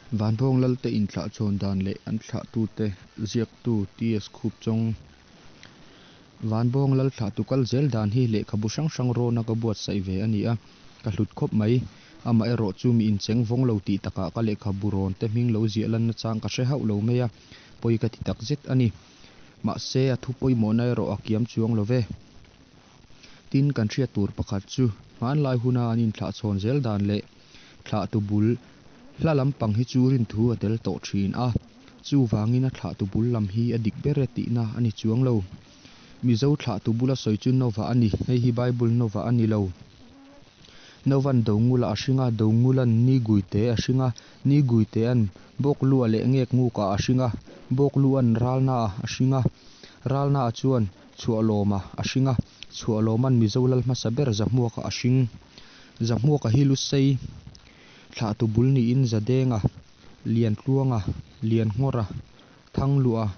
Vanbawng Lalte inthlahchhawn dan leh an thlahtute ziaktu TS Khupchong Vanbawng Lal thlahtu kal zel dan hi lehkhabu hrang hrang rawna ka buatsaih ve a ni a, ka hlut khawp mai. Amaherawhchu mi incheng vawng lo tih takah ka lehkhabu rawn te hming lo ziah lan nachang ka hre hauh lo mai a, pawi ka ti takzet a ni. Mahse a thu pawimawhna erawh a kiam chuang lo ve. Tin, kan hriat tur pakhat chu hmanlai huna an inthlahchhawn zel dan leh thlahtu bul hla lampang hi chu rinthu a tel tawh thin a, chuvangin a thlahtu bul lam hi a dik ber e tihna a ni chuang lo. Mizo thlahtu bula sawi chu Nova a ni, hei hi Bible Nova a ni lo. Nova'n Dongula a hring a, Dongula'n Niguite a hring a, Niguitea'n Bawklua leh Ngeknguka a hring a, Bawklua'n Ralnaa a hring a, Ralnaa chuan Chhuahlawma a hring a, Chhuahlawma'n Mizo lal hmasa ber Zahmuaka a hring. Zahmuaka hi Lusei thlahtu bul niin Zadenga, Liantluanga, Lianngawra, Thangluah,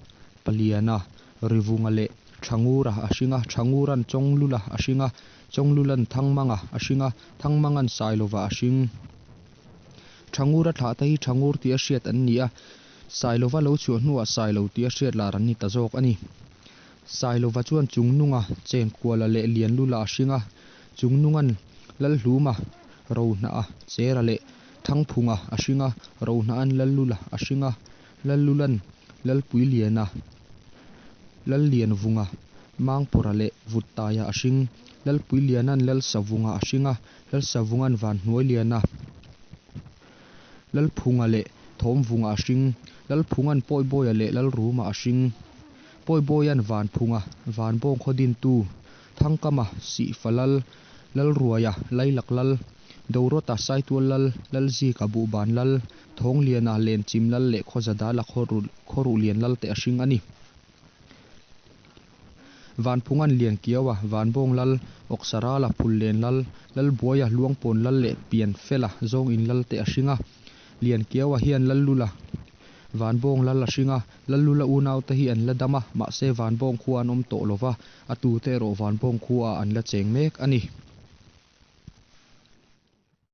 Paliana, Rivunga leh Thangura a hring a, Thangura'n Chawnglula a hring a, Chawnglula'n Thangmanga a hring a, Thangmanga'n Sailova a hring. Thangura thlahte hi Thangur tia hriat an ni a, Sailova lo chhuah hnuah Sailo tia hriat lar an ni ta zawk a ni. Sailova chuan Chungnunga, Chengkuala leh Lianlula a hring a, Chungnunga'n Lalhluma, Rohnaha, Chera leh Thangphunga a hring a, Rohnaha'n Lallula a hring a, Lallula'n Lalpuiliana, Lallianvunga, Mangpawrha leh Vuttaia a hring, Lalpuiliana'n Lalsavunga a hring a, Lalsavunga'n Vanhnuailiana, Lalphunga leh Thawmvunga a hring, Lalphunga'n Pawibawia leh Lalruma a hring, Pawibawia'n Vanphunga, Vanbawng khaw dintu, Thangkama, Sihfa Lal, Lalruaia, Lailak Lal, Dorota, Saitual Lal, Lalzika, Buhban Lal, Thawngliana, Lenchim Lal leh Khawzadala Khawruhlian Lal te a hring a ni. Vanphunga'n Liankiaua, Vanbawng Lal, Awksarala, Phullen Lal, Lalbuaia, Luangpawn Lal leh Pianfela, Zawngin Lal te a hring a. Liankiaua hian Lallula, Vanbawng Lal a hring a, Lallula unaute hi an la dam a, mahse Vanbawng khua an awm tawh lo va, a tute erawh Vanbawng khuaah an la cheng mek a ni.